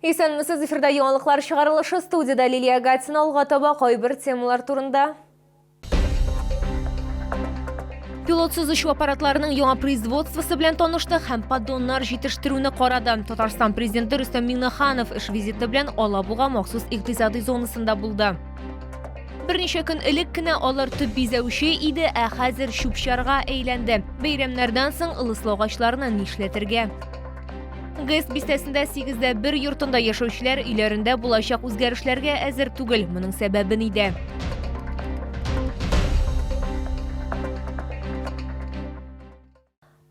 Исәнмесез, эфирда яңалыклар чыгарылышы студиядә Лилия Гатина алга таба кайбер темалар турында. Пилотсыз очу аппаратларының яңа производствосы белән танышты һәм поддоннар җитештерүне карады. Татарстан президенты Рөстәм Миңнеханов эш визиты белән Алабуга махсус икътисадый зонасында булды. Берничә көн элек кенә алар төп бизәүче иде, ә хәзер чүп-чарга әйләнде. Бәйрәмнәрдән соң ылыслы агачларны нишләтергә? ГЭС бистәсендә сигездә бер йортында яшәүчеләр өйләрендә булачак үзгәрешләргә әзер түгел. Моның сәбәбе нидә?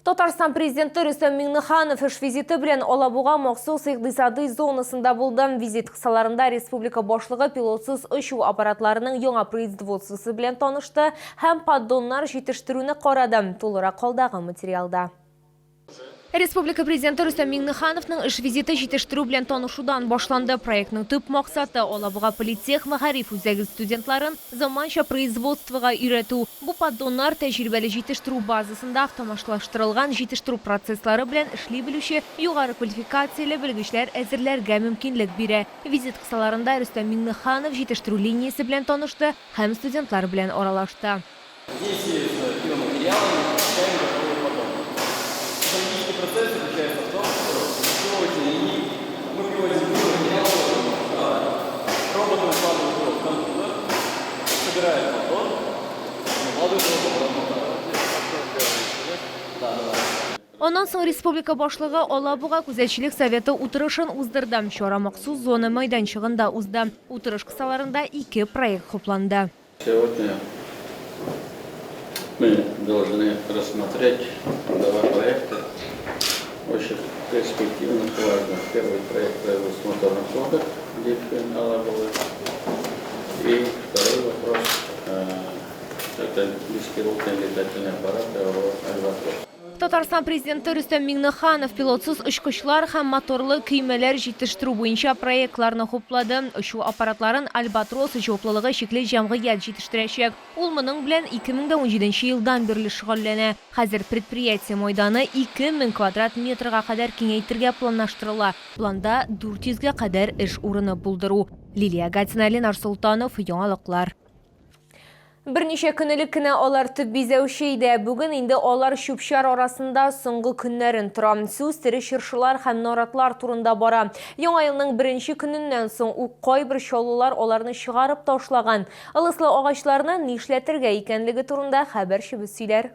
Татарстан президенты Рөстәм Миңнеханов эш визиты белән Алабуга махсус икътисадый зонасында булды. Визит кысаларында республика башлыгы пилотсыз очу аппаратларының яңа производствосы белән танышты һәм поддоннар җитештерүне карады. Тулырак алдагы материалда. Республика Президенты Рөстәм Миңнехановның эш визиты җитештерү белән танышудан башланды. Проектның төп максаты, Алабуга политех мәгариф үзәге студентларын заманча производствога өйрәтү. Бу поддоннар тәҗрибәле җитештерү базасында автоматлаштырылган җитештерү процесслары белән эшли белүче югары квалификацияле белгечләр әзерләргә мөмкинлек бирә. Визит кысаларында Рөстәм Миңнеханов җитештерү линиясе белән танышты һәм студентлар белән аралашты. Здесь с биоматериалами получаем готовый поддон. Технологический процесс заключается в том, что в линии мы привозим биоматериалы, роботы укладывают его в компьютер, собирают поддон, накладывают его обратно. Да, давай. Аннан соң республика башлыгы Алабуга күзәтчелек советы утырышын уздырды. Чара махсус зона мәйданчыгында узды. Утырыш кысаларында ике проект хупланды. Сегодня мы должны рассмотреть два проекта, очень перспективных, важных. Первый проект производства моторных лодок Дельфин Алабуга. И второй вопрос э, это беспилотные летательные аппараты «Альбатрос». Татарстан Президенты Рөстәм Миңнеханов пилотсыз очкычлар һәм моторлы көймәләр җитештерү буенча проектларны хуплады. Очу аппаратларын Альбатрос җаваплылыгы чикле җәмгыять җитештерәчәк. Ул моның белән 2017 елдан бирле шөгыльләнә. Хәзер предприятие майданы 2000 квадрат метрга кадәр киңәйтергә планлаштырыла. Планда 400 гә кадәр эш урыны булдыру. Лилия Гатина, Ленар Солтанов, Яңалыклар. Берничә көн элек кенә алар төп бизәүче иде. Бүген инде алар чүп-чар арасында соңгы көннәрен тора. Сүз тере чыршылар һәм наратлар турында бара. Яңа елның беренче көненнән соң ук кайбер чаллылар аларны чыгарып ташлаган. Ылыслы агачларны нишләтергә икәнлеге турында хәбәрчебез сөйләр.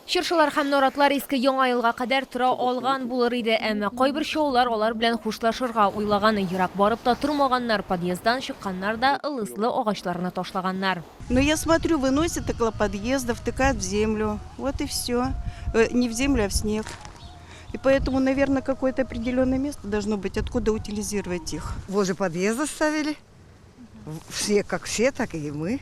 Чыршылар һәм наратлар иске Яңа елга кадәр тора алган булыр иде, әмма кайбер чаллылар алар белән хушлашырга уйлаган. Ерак барып та тормаганнар, подъезддан чыкканнар да ылыслы агачларны ташлаганнар. Но я смотрю, выносят около подъезда, втыкают в землю. Вот и все. Не в землю, а в снег. И поэтому, наверное, какое-то определенное место должно быть, откуда утилизировать их. Возле подъезда ставили. Все, как все, так и мы.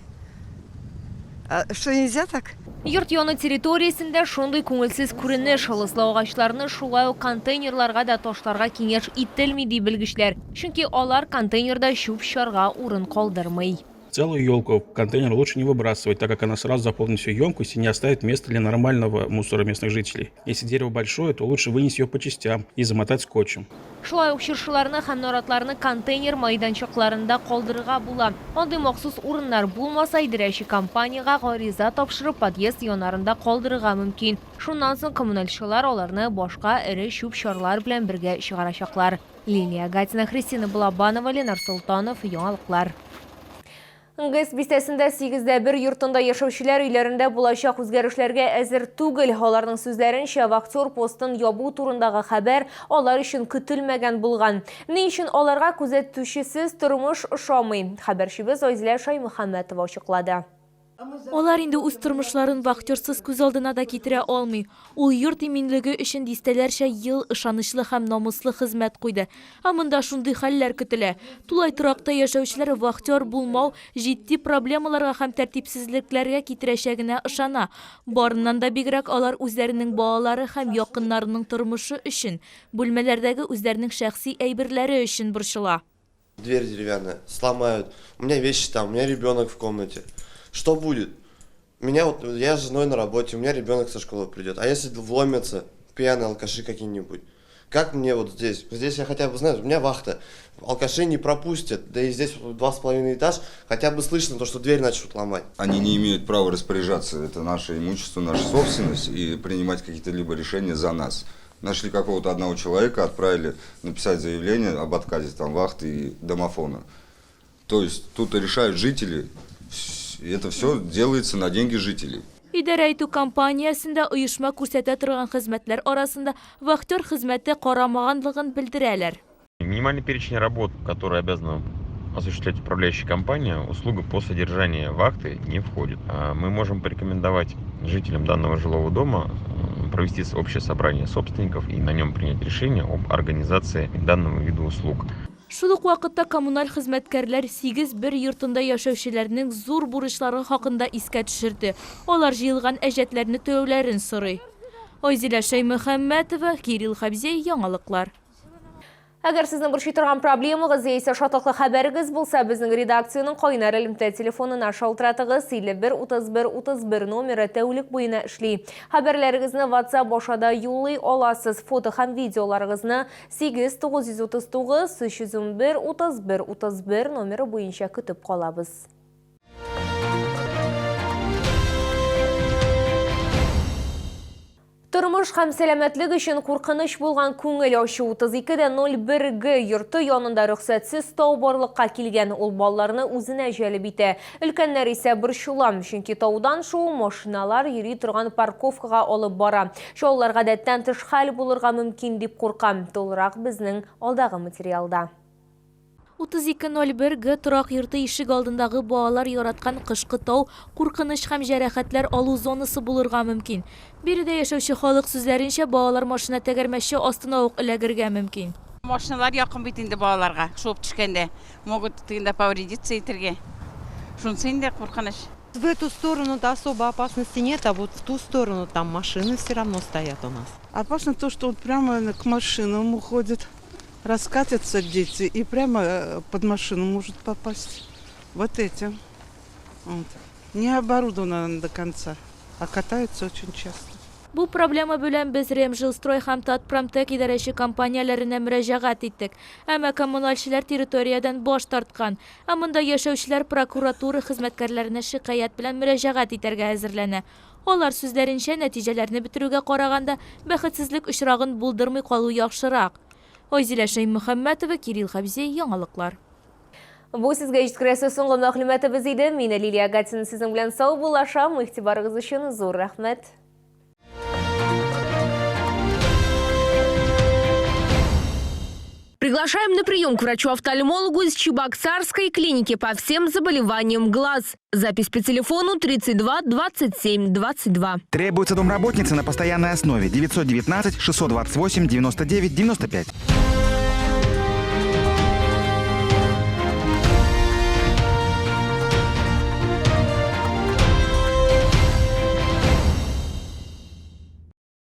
А что, нельзя так? Йорт яны территориясендә шундый күңелсез күренеш. Ылыслы агачларны шулай ук контейнерларга да ташларга киңәш ителми, ди белгечләр. Чөнки алар контейнерда чүп-чарга урын калдырмый. Целую елку в контейнер лучше не выбрасывать, так как она сразу заполнит всю емкость и не оставит места для нормального мусора местных жителей. Если дерево большое, то лучше вынести ее по частям и замотать скотчем. Шулай ук чыршыларны һәм наратларны контейнер майданчыкларында калдырырга була. Андый махсус урыннар булмаса, идарәче компаниягә гариза тапшырып, подъезд яннарында калдырырга мөмкин. Шуннан соң коммунальчылар аларны башка эре чүп-чарлар белән бергә чыгарачаклар. Лилия Гатина, Христина Балабанова, Ленар Солтанов, Яңалыклар. ГЭС бистәсендә сигездә бер йортында яшәүчеләр өйләрендә булачак үзгәрешләргә әзер түгел. Аларның сүзләренчә, вахтер постын ябу турындагы хәбәр алар өчен көтелмәгән булган. Ни өчен аларга күзәтүчесез тормыш ошамый? Хәбәрчебез Айзилә Шаймөхәммәтова ачыклады. Алар инде үз тормышларын вахтерсыз күз алдына да китерә алмый. Ул йорт иминлеге өчен дистәләрчә ел ышанычлы һәм намуслы хезмәт куйды. Ә монда шундый хәлләр көтелә. Тулай торакта яшәүчеләр вахтер булмау җитди проблемаларга һәм тәртипсезлекләргә китерәчәгенә ышана. Барыннан да бигрәк алар үзләренең балалары һәм якыннарының тормышы өчен, бүлмәләрдәге үзләренең шәхси әйберләре өчен борчыла. Дверь деревянная, сломают. У меня вещи там, у меня ребенок в комнате. Что будет? Меня вот, я с женой на работе, у меня ребенок со школы придет. А если вломятся пьяные алкаши какие-нибудь? Как мне вот здесь? Здесь я хотя бы знаю, у меня вахта. Алкашей не пропустят. Да и здесь вот 2,5 этаж, хотя бы слышно то, что дверь начнут ломать. Они не имеют права распоряжаться. Это наше имущество, наша собственность и принимать какие-то либо решения за нас. Нашли какого-то одного человека, отправили написать заявление об отказе там вахты и домофона. То есть тут решают жители. Это все делается на деньги жителей. Идарә итү компаниясендә оешма күрсәтә торган хезмәтләр арасында вахтер хезмәте карамаганлыгын белдерәләр. Минимальный перечень работ, который обязана осуществлять управляющая компания, услуга по содержанию вахты не входит. Мы можем порекомендовать жителям данного жилого дома провести общее собрание собственников и на нем принять решение об организации данного вида услуг. Шул ук вакытта коммуналь хезмәткәрләр 8-1 йортында яшәүчеләрнең зур бурычлары хакында искә төшерде. Алар җыелган әҗәтләрне түләүләрен сорый. Айзилә Шәймөхәммәтова, Кирилл Хабзей, яңалыклар. Әгәр сезнең борчый торган проблемагыз яисә шатлыклы хәбәрегез булса, безнең редакциянең кайнар элемтә телефонына шалтыратыгыз. 51 31 31 номеры тәүлек буена эшли. Хәбәрләрегезне WhatsApp аша да юллый аласыз. Фото һәм видеоларыгызны 8 939 311 31 31 номеры буенча көтеп калабыз. Тормыш һәм сәламәтлек өчен куркыныч булган күңел ачу 32.01 Г йорты янында рөхсәтсез тау барлыкка килгән. Ул балаларны үзенә җәлеп итә. Өлкәннәр исә борчыла, чөнки таудан шуу машиналар йөри торган парковкага алып бара. Чаллылар гадәттән тыш хәл булырга мөмкин дип курка. Тулырак безнең алдагы материалда. 32.01 Г торак йорты ишек алдындагы балалар яраткан кышкы тау куркыныч һәм җәрәхәтләр алу зонасы булырга мөмкин. Биредә яшәүче халык сүзләренчә, балалар машина тәгәрмәче астына ук эләгергә мөмкин. Машиналар якын бит инде балаларга, шуып төшкәндә могут тегендә повредиться итәргә. Шунысы инде куркыныч. В эту сторону-то особо опасности нет, а вот в ту сторону там машины все равно стоят у нас. Опасно то, что вот прямо к машинам уходит. Раскатятся дети и прямо под машину может попасть. Вот этим. Вот. Не оборудовано до конца, а катаются очень часто. Бу проблема белән без Ремжилстрой һәм Татпромтек идарәче компанияләренә мөрәҗәгать иттек. Әмма коммунальчеләр территориядән баш тарткан. Ә монда яшәүчеләр прокуратура хезмәткәрләренә шикаять белән мөрәҗәгать итәргә әзерләнә. Алар сүзләренчә, нәтиҗәләрне бетерүгә караганда бәхетсезлек очрагын булдырмый калу яхшырак. Айзилә Шәймөхәммәтова, Кирилл Хабзей, яңалыклар. Бу сезгә җиткерәсе соңгы мәгълүматыбыз иде. Мин Лилия Гатина сезнең белән саубуллашам. Игътибарыгыз өчен зур рәхмәт. Приглашаем на прием к врачу-офтальмологу из Чебоксарской клиники по всем заболеваниям глаз. Запись по телефону 32 27 22. Требуется домработница на постоянной основе 919 628 99 95.